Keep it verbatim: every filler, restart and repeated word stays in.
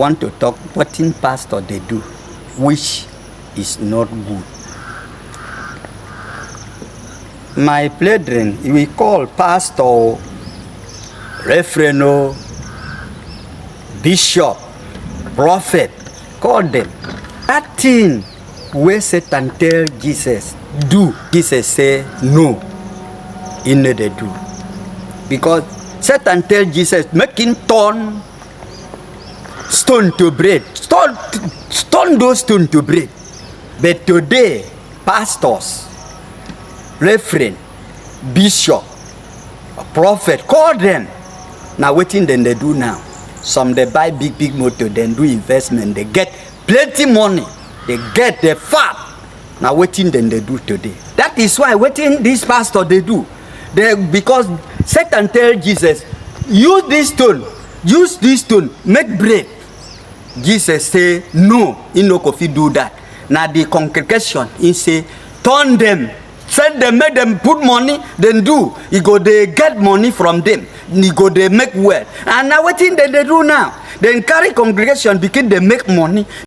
want to talk wetin pastor dey do, which is not good. My brethren, we call pastor o, reverend o, bishop, prophet, call them. That thing wey Satan tell Jesus do, Jesus say no, he no dey do. Because Satan tell Jesus make him turn stone to bread. Stone, turn those stone to bread. But today, pastors, reverend, bishop, prophet, call them. Now wetin dem dey do now? Some dey buy big big motor, dem do investment, dey get plenty money, dey get the fat. Now wetin dem dey do today? That is why wetin this pastor dey do, they, because Satan tell Jesus, use this stone, use this stone, make bread. Jesus say no, he no go fit do that. Na the congregation, he say, turn them, send them, make them put money, then do. He go dey get money from them. He go dey make well. And now wetin dem dey do now? Dem carry congregation begin dey make money.